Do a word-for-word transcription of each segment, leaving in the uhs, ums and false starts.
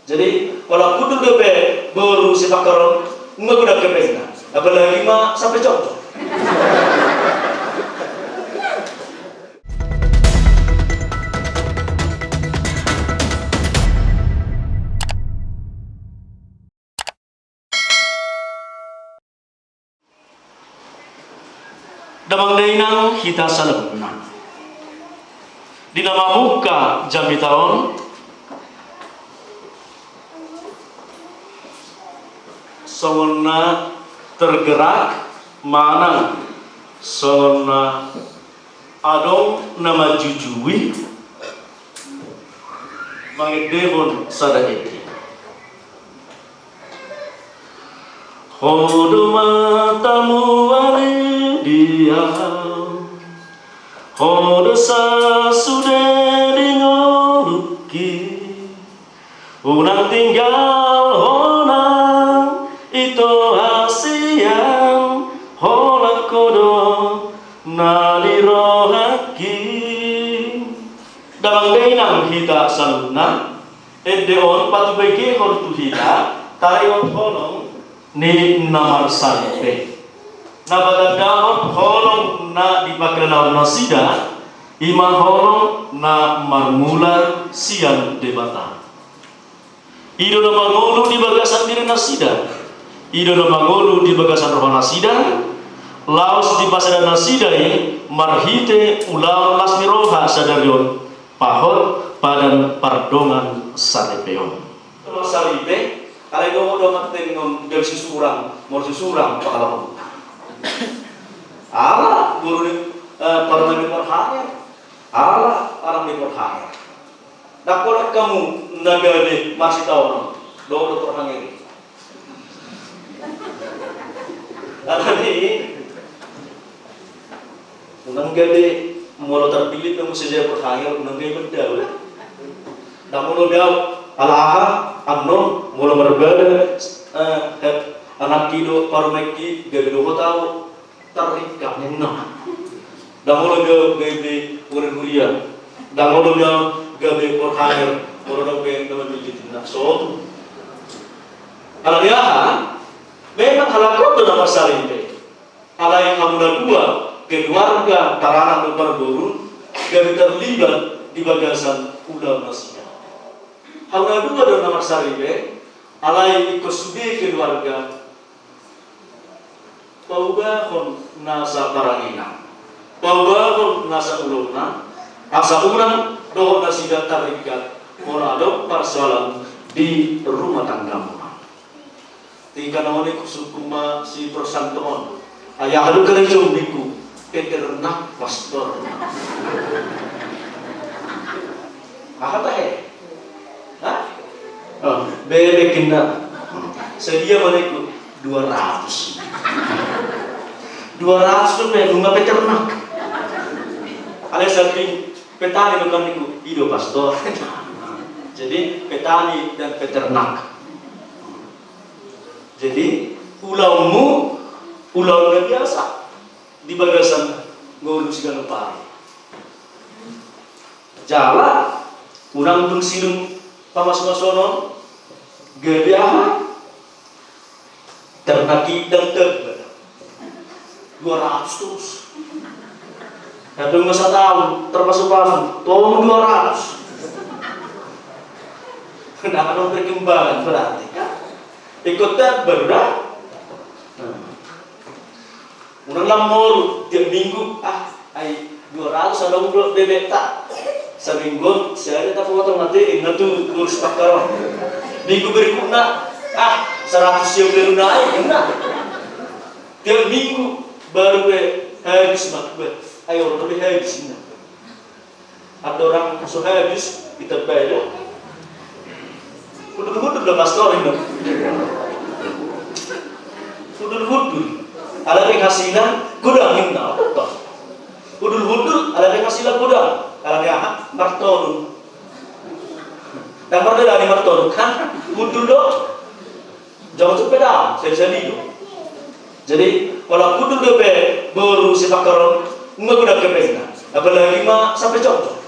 Jadi, molo hundul dope boru sipangkar on, nunga godang hepengna. Apalagi ma sampe jongjong. Damang dainang hita saluhutna. Di na mamungka jamita on, songon na tergerak manang songon na adong na manjujui mangendehon sada ende. Ho do matamu ale di au, ho do sasude di ngolungki. Unang tinggal ho nang ito hasian, holan ho do na di rohangki. Damang dainang hita saluhutna, ende on patubegehon tu hita taringot holong ni na marsaripe. Na patandahon holong na dipangkilalahon nasida, i ma holong na marmula sian Debata. I do na mangolu di bagasan diri nasida, i do na mangolu di bagasan roha nasida, laos dipasada nasida i marhite ulaon las ni roha sadari on, pahot padan pardongansaripeon. Marsaripe, alai dohot do mantong gabe susurang, molo susurang pangalaho. Ala boru ni, eh, parumaen ni Porhanger. Ala anak ni Porhanger. Ndang pola hamu na gabe marsitaonon dohot Porhanger i. Alani i, unang gabe molo tarpillit hamu sadia Porhanger, unang gabe mandao. Ndang molo be au, ala aha, annon molo marbada, eh, eh, anakki dohot parumaenki gabe dohot au. Tarringkot ninna. Ndang olo be gabe hurian-hurian. Ndang olo be gabe Porhanger. Molo adong be na mamillit ninna, sotung. Alani aha? Memang halak on do na marsaripe. Alai hamu na dua, keluarga, taranak dohot parboru, gabe terlibat di bagasan ulaon nasida. Hamu na dua do na marsaripe. Alai ingkon sude keluarga paubahon nasa parangenan, paubahon nasa ulaonna, asa unang dohot nasida tarringkot molo adong parsoalan di rumah tanggamuna. Tingki na on, husungkun ma si Porsanto on. Ai aha do karejom ningku? Peternak, Pastor. Aha tahe? Hah? Oh, bebek ninna. Sadia ma ningku? Dua ratus. Dua ratus dope, nunga peternak. Alai saking petani do kan ningku, i do Pastor. Jadi petani dan peternak. Jadi ulaonmu ulaon na biasa di bagasan ngolu siganup ari. Jala unang dung sidung pamasumasuon on, gabe aha? Ternak i ndang tamba. Dua ratus terus. Ndang dung sataon tarpasupasu, tong dua ratus. Ndang adong perkembangan berarti kan? Ingkon tamba do da. Nah. Unang lam moru tiap minggu, ah, ai dua ratus adong do bebekta. Saminggu on, sada tapotong ate, inna tu ngurus pangkar on. Minggu berikutna, ah, seratus sia baru naik, inna. Tiap minggu baru be habis mak be. Ai olo be habis, inna. Andorang so habis, ditambai do. Hundul-hundul do Pastor, inna. Hundul-hundul. Ala penghasilan godang, inna. Hundul-hundul ala penghasilan godang. Alani aha? Martonun. Ndang mardalani martonun kan? Hundul do. Jangan sampai dah, saya jadi do. Jadi molo hundul dope boru sipangkar on, nunga godang hepengna. Apalagi ma sampe jongjong.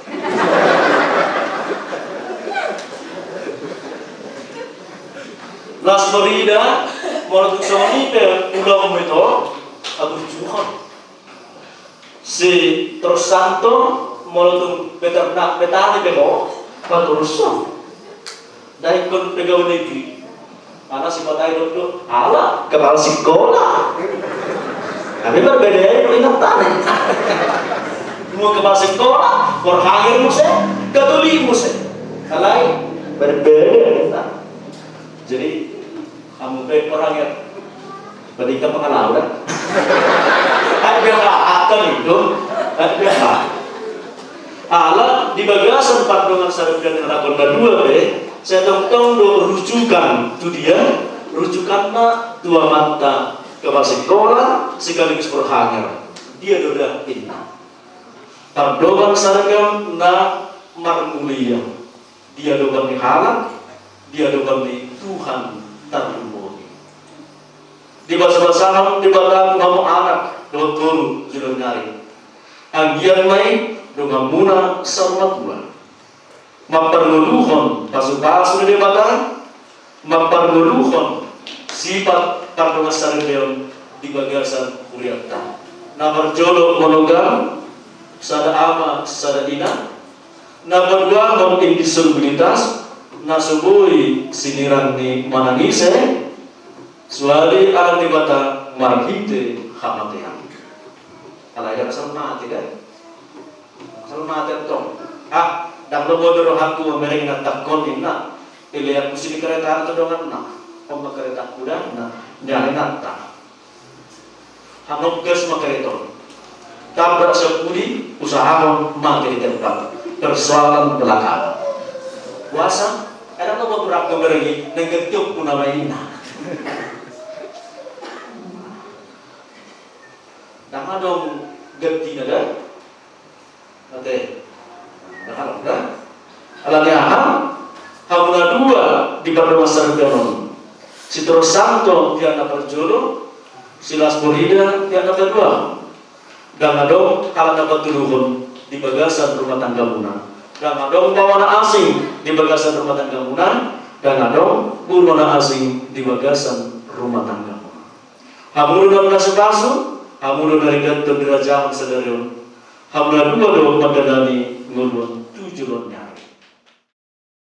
Las Florida, molo tung songon i pe ulaonmu, ito, aduh juhon. Si Torsanto, molo tung peternak petani pe ho, patorus ho. Ndai ingkon pegawai negeri. Ala si patai do, ala kepala sekolah. Tapi berbeda ya, peringatan. Mau kepala sekolah, Verhanger muse, Katolik muse. Alai berbeda ya. Jadi, hamu pe Verhanger. Berarti kita pengenalan. Ada hak kan itu. Ada hak. Ala di bagasan pardongansaripeon na dua pe, sai tongtong do rujukan tu dia, rujukanna tu amanta kepala sekolah sekaligus Verhanger. Dia do da inna. Pardongansaripeon na marmulia di adopan ni halak, di adopan ni Tuhan tarlumobi. Dibasabasahon Debata tu hamu anak dohot boru joloan ni ari. Anggiat ma i donganmuna saurmatua mamparngoluhon pasupasu ni Debata, mamparngoluhon sifat pardongansaripeon di bagasan hurianta. Na parjolo monogam, sada ama sada ina, na paduahon indisolubilitas, na so boi sinirang ni manang ise, suali anak Debata marhite hamatean. Alai ndang asal mate da. Asal mate antong. Ah, ndang lobo do rohangku mamereng inantangkon inna. Ileanku sini kereta tu donganna. On ma keretaku da inna. Ndang inanta. Hanokkas ma kereta on. Tabrak sian pudi, usahahon mate di tempat. Persoalan belakang. Puasa, ndang lobo do rohangku mamereng i, nangkin tiopku nama inna. Ndang adong gantina da. Ate. Ndang halak da. Alani aha? Hamu na dua di pardongansaripeon on. Si Torsanto di anak parjolo, si Las Florida di anak parduahon. Ndang adong halak na patuduhon di bagasan rumah tanggamuna. Ndang adong baoa na asing di bagasan rumah tanggamuna. Ndang adong boru na asing di bagasan rumah tanggamuna. Hamu do na pasupasu, hamu do na rindathon di raja on sadari on. Hamu na dua do mandalani ngolu on tu joloan ni